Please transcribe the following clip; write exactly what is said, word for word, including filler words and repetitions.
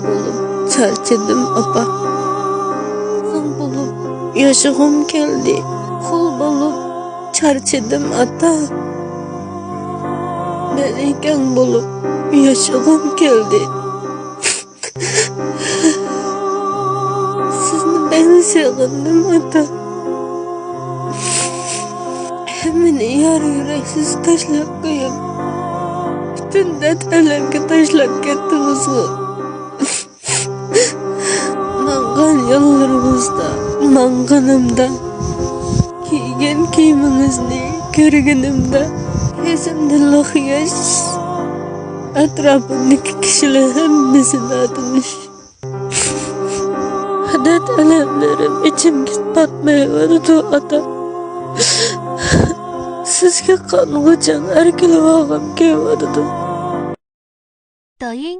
بولۇپ چارچىدىم ئاپا. قۇل بولۇپ ياشىغۇم كەلدى. قۇل بولۇپ چارچىدىم ئاتا. مەلىكەڭ بولۇپ ياشىغۇم كەلدى. سىزنى بەك سېغىندىم ئاتا. ھەممىنى يار يۈرەكسىز تاشلاپ قويۇپ، پۈتۈن دەرد ئەلەمگە تاشلاپ كەتتىڭىزغۇ. ماڭغان يوللىرىڭىزدا، ماڭغىنىمدا، كىيگەن كىيىمىڭىزنى كۆرگىنىمدە، كۆزۈمدىن لىق ياش، ئەتراپىمدىكى كىشىلەر ھەممىسى ناتونۇش. دەرد ئەلەملىرىم ئىچىمگە پاتمايۋاتىدۇ ئاتا. سىزگە قانغۇچاڭ ئەركىلىۋالغۇم كېلىۋاتىدۇ. 抖音